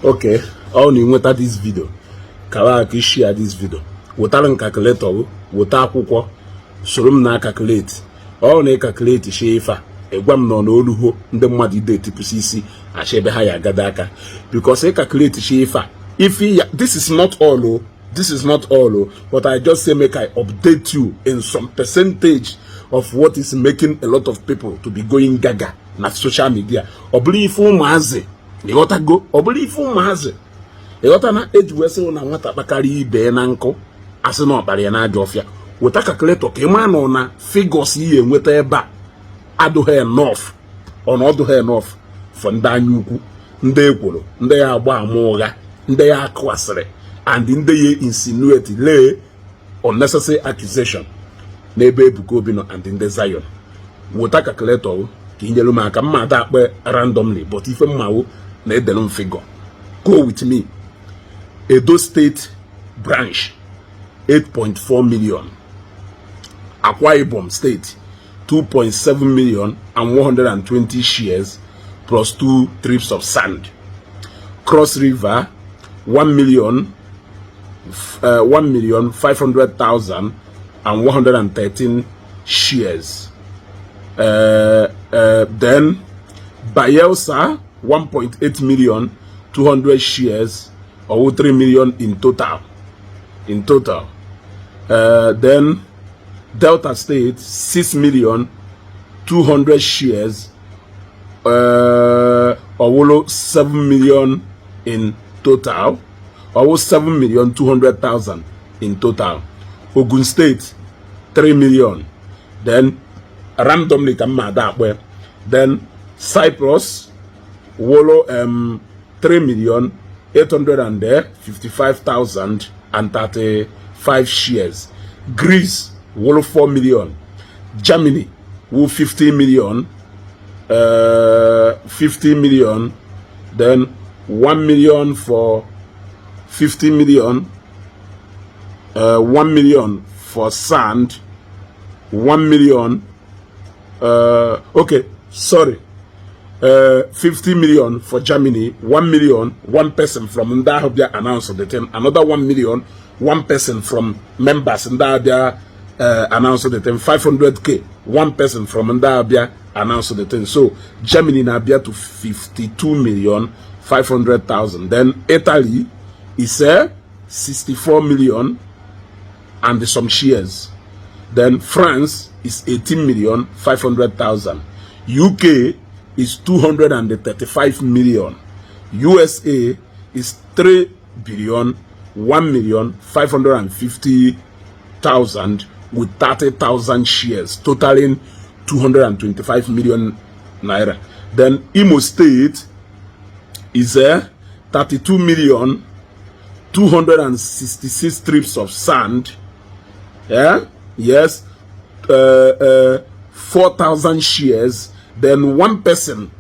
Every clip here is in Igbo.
Okay, ọ na ịnweta this video, kara aka share this video, wetara m calculator gị, weta akwụkwọ, soro m na calculate. Ọ na calculate shie ife a, ịgwa m nọ n'oluho ndị mmadụ ide etipụsị isi achọ ebe ha ya agado aka, because ị calculate shie ife a, if ya, this is not all o, this is not all o, but I just say make I update you in some percentage of what is making a lot of people to be going gaga na social media. Ọ bụrụ ife ụmụazị, ịghọtago? Ọ bụrụ ife ụmụazị, ịghọta na eji wee sị na nwata kpakarịa ibe na nkụ, asị na ọkpara ya n'ajọ ọfịa. Weta calculator ka ị maa nọ na figures ihe enweta ebe a adụghị enough, ọ na ọdụghị enough for ndị anya ukwu, ndị ekworo, ndị ya agba ama ụgha, ndị ya akụ asịrị and ndị ya insinuate, lay unnecessary accusation n'ebe Ebuka Obi nọ and ndị Zion. Weta calculator ka ị nyere m aka. Mma ada akpe randomly, but ife mmawo na edelu m figure. Go with me. Edo State branch, 8.4 million. Akwa Ibom State, 2.7 million and 120 shares plus 2 trips of sand. Cross River, 1 million, 1 million 500,000 and 113 shares. Then Bayelsa, 1.8 million 200 shares or 3 million in total. In total. Then Delta State, 6 million 200 shares or 7 million in total, or 7 million 200,000 in total. Ogun State, 3 million. Then randomly ka mma ada akpọ. Then Cyprus wolo 3 million 855,035 shares. Greece wolo 4 million. Germany wo 50 million, 50 million. Then 1 million for 50 million, 1 million for sand, 1 million, okay, sorry, 50 million for Germany, 1 million, one person from ndị ahụ bịa announce the thing, another 1 million, one person from members ndị ahụ bịa announce the thing, 500K, one person from ndị ahụ bịa announce the thing. So Germany na-abịa to 52 million 500,000. Then Italy is 64 million and some shares. Then France is 18 million 500,000. UK is 235 million. USA is 3 billion 1 million 550,000 with 30,000 shares, totaling 225 million naira. Then Imo State is 32 million 266 trips of sand. Yeah, yes, 4,000 shares. Then one person,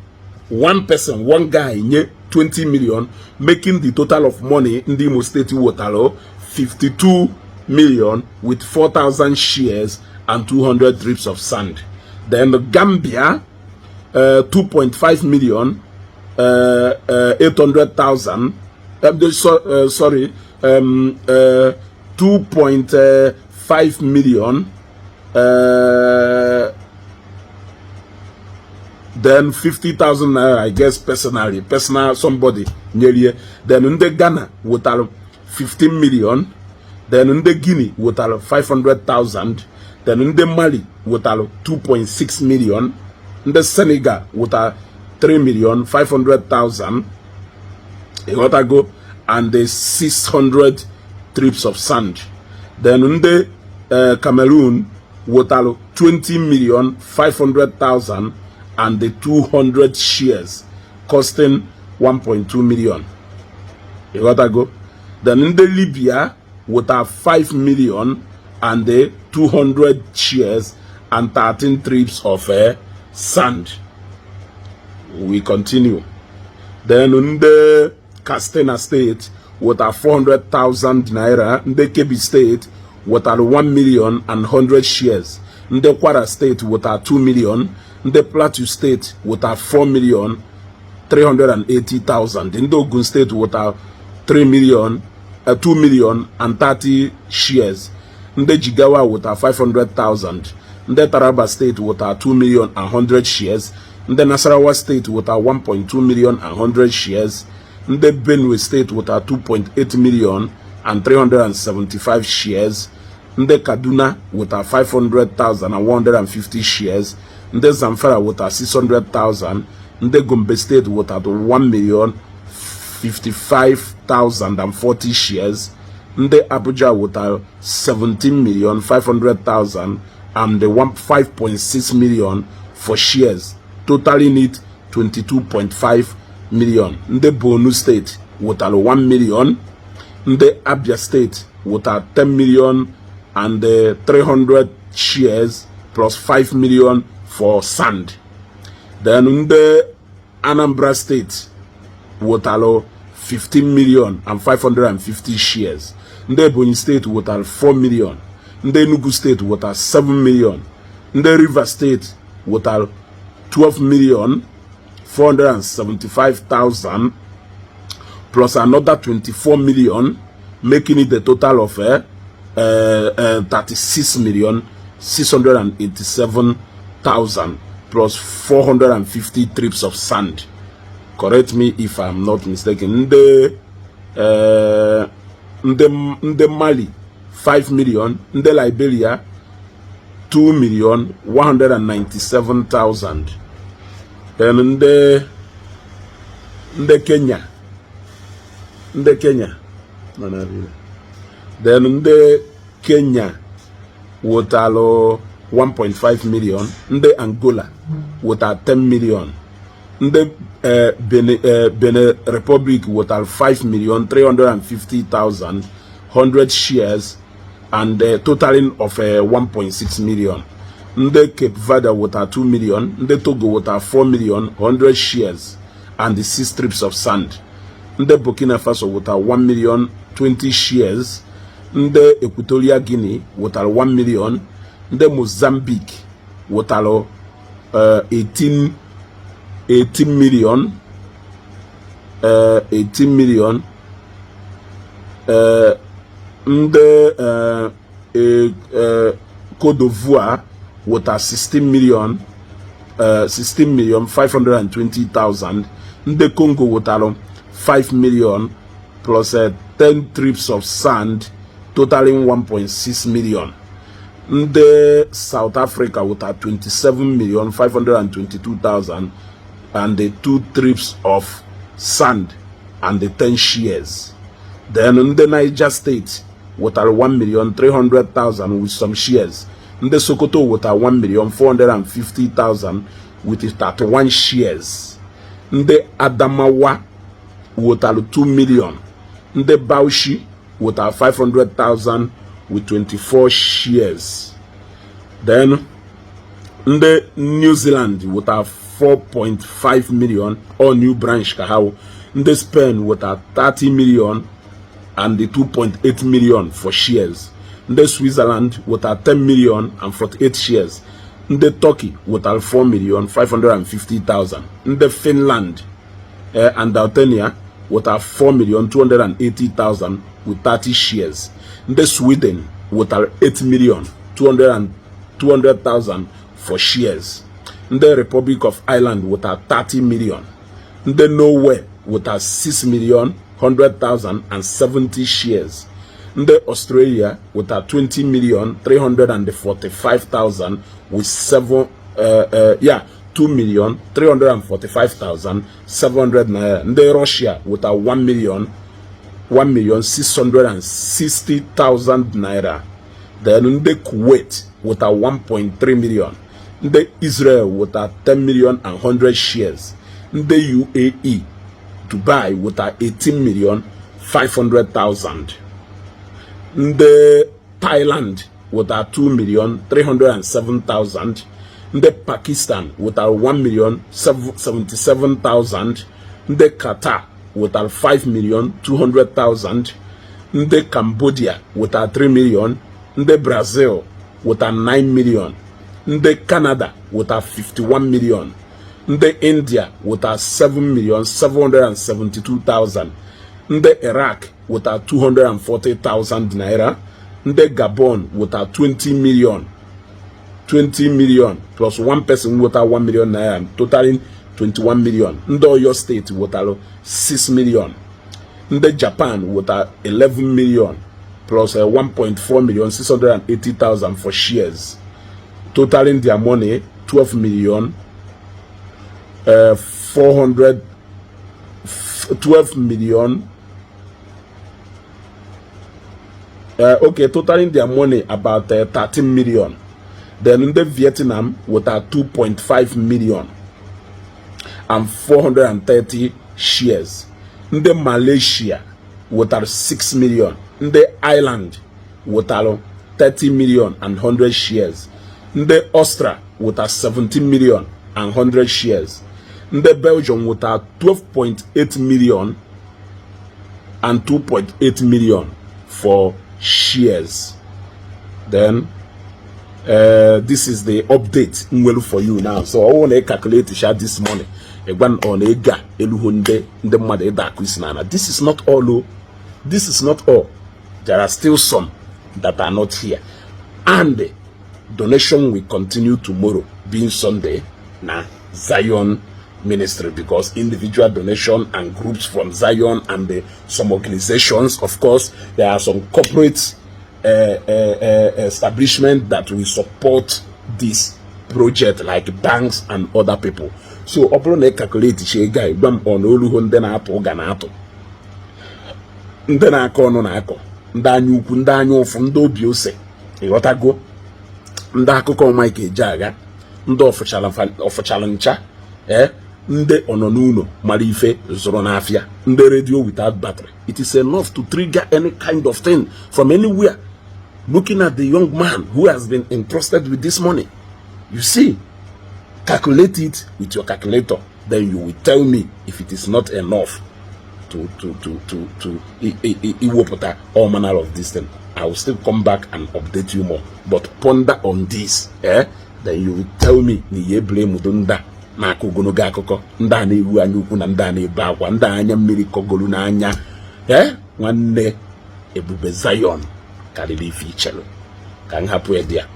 one person, one guy nye 20 million, making the total of money in the Imo State wetara 52 million with 4,000 shares and 200 trips of sand. Then the Gambia, 2.5 million, 800,000. So, sorry, 2.5 million. Then 50,000 naira, I guess personally, personal somebody nyerie. Then ndị Ghana wetara 15 million. Then ndị Guinea wetara 500,000. Then ndị Mali wetara 2.6 million. Ndị Senegal wetara 3 million 500,000, ịghọtago, and the 600 trips of sand. Then ndị Cameroon wetara 20 million 500,000 and the 200 shares costing 1.2 million, ịghọtago. Then ndị Libya wetara 5 million and the 200 shares and 13 trips of sand. We continue. Then ndị Katsina State wetara 400,000 naira. Ndị Kebbi State wetara 1 million and 100 shares. Ndị Kwara State wetara 2 million. Ndị Plateau State wetara 4 million. 380,000. Ndị Ogun Steeti wụta 3 million, 2 million and 30 shares. Ndị Jigawa wụta 500,000. Ndị Taraba Steeti wụta 2 million and 100 shares. Ndị Nasarawa Steeti wụta 1.2 million and 100 shares. Ndị Benue Steeti wụta 2.8 million and 375 shares. Ndị Kaduna wụta 500,000 and 150 shares. Ndị Zamfara wụta 600,000. Ndị Gombe Steeti wụta 1 million 55,040 shares. Ndị Abuja wụta 17 million 500,000 and the 5.6 million for shares, totaling it 22.5 million. Ndị Borno Steeti wụtara 1 million. Ndị Abia Steeti wụtara 10 million and 300 shares plus 5 million for sand. Then ndị Anambra Steeti wụtara 15 million and 550 shares. Ndị Ebonyi Steeti wụtara 4 million. Ndị Enugu Steeti wụtara 7 million. Ndị Rivers Steeti wụtara 12 million 475,000 plus another 24 million, making it the total of 36 million 687,000 plus 450 trips of sand. Correct me if I'm not mistaken. Ndị Mali 5 million, ndị Liberia 2 million 197,000. Then ndị Kenya, then ndị Kenya wụtalụ 1.5 million. Ndị Angola wụta 10 million. Ndị Benin Republic wụtara 5 million 350,000 100 shares and totaling of 1.6 million. Ndị Cape Verde wụta 2 million. Ndị Togo wụta 4 million 100 shares and the 6 strips of sand. Ndị Burkina Faso wụta 1 million 20 shares. Ndị Equatorial Guinea wụtara 1 million. Ndị Mozambique wụtara 18 million, 18 million. Ndị Cote d'Ivoire wụta 16 million, 16 million 520,000. Ndị Congo wụtara 5 million plus 10 trips of sand, totaling 1.6 million. Ndị South Africa wụta 27 million 522,000 and the 2 trips of sand and the 10 shares. Then ndị Niger State wụtara 1 million 300,000 with some shares. Ndị Sokoto wụtara 1 million 450,000 with 31 shares. Ndị Adamawa wụtara 2 million. Ndị Bauchi wụtara 500,000 with 24 shares. Then ndị New Zealand wụtara 4.5 million, all new branch ka ha wụ. Ndị Spain wụtara 30 million and the 2.8 million for shares. Ndị Switzerland wụtara 10 million and 48 shares. Ndị Turkey wụtara 4 million 550,000. Ndị Finland and Albania wụtara 4 million 280,000 with 30 shares. Ndị Sweden wụtara 8 million 200 and 200,000 for shares. Ndị Republic of Ireland wụtara 30 million. Ndị Norway wụtara 6 million 100,000 and 70 shares. Ndị Australia wụtara 20 million 345,000 with 7, yeah, 2 million 345,700 naira. Ndị Russia wụtara 1 million 1 million 660,000 naira. Then ndị Kuwait wụtara 1.3 million. Ndị Israel wụtara 10 million and 100 shares. Ndị UAE, Dubai, wụtara 18 million 500,000. Ndị Thailand wụtara 2 million 307,000. Ndị Pakistan wụtara 1 million 77,000. Ndị Qatar wụtara 5 million 200,000. Ndị Cambodia wụtara 3 million. Ndị Brazil wụtara 9 million. Ndị Canada wụtara 51 million. Ndị India weta 7 million 772,000. Ndị Iraq weta 240,000 naira. Ndị Gabon weta 20 million, 20 million plus one person weta 1 million naira, totaling 21 million. Ndị Oyo State wetara 6 million. Ndị Japan weta 11 million plus 1.4 million 680,000 for shares, totaling their money 12 million 400, 12 million, okay, totaling their money about 13 million. Then ndị Vietnam weta 2.5 million and 430 shares. Ndị Malaysia wetara 6 million. Ndị Ireland wetara 30 million and 100 shares. Ndị Austria wetara 17 million and 100 shares. Ndị Belgium wetara 12.8 million and 2.8 million for shares. Then this is the update nwere for you now. So ọ bụrụ na ị calculate sha this money, ịgwa ọ na ego a eluhu ndị mmadụ ịda akụ isi n'ala. This is not all o. This is not all. There are still some that are not here, and donation will continue tomorrow being Sunday na Zion Ministry, because individual donation and groups from Zion and some organizations, of course, there are some corporate establishment that will support this project, like banks and other people. So ọ bụrụ na ị calculate chi ego a, gwa m ọ na oluho ndị na-atụ ụga na-atụ, ndị na-akọ ọnụ na-akọ, ndị anya ukwu, ndị anya ụfụ, ndị obi ose, ịghọtago, ndị akụkọ Mike Ejeagha, ndị ọfụchala ncha, ee, ndị ọnọ n'ụlọ mara ife zụrụ n'afịa, ndị radio without battery. It is enough to trigger any kind of thing from anywhere, looking at the young man who has been entrusted with this money. You see, calculate it with your calculator, then you will tell me if it is not enough to iwepụta all manner of this thing. I will still come back and update you more, but ponder on this, eh? Then you will tell me na ihe blame udo ndị a na-akọ ogologo akụkọ, ndị a na-ewu anya ukwu na ndị a na-ebe akwa, ndị a anya mmiri kọgolu n'anya, eh? Nwanne, ebube Zion karịrị ife ichere. Ka m hapụ ya there.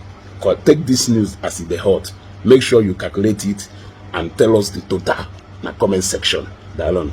Take this news as e dey hot. Make sure you calculate it and tell us the total na comment section. Daalụ.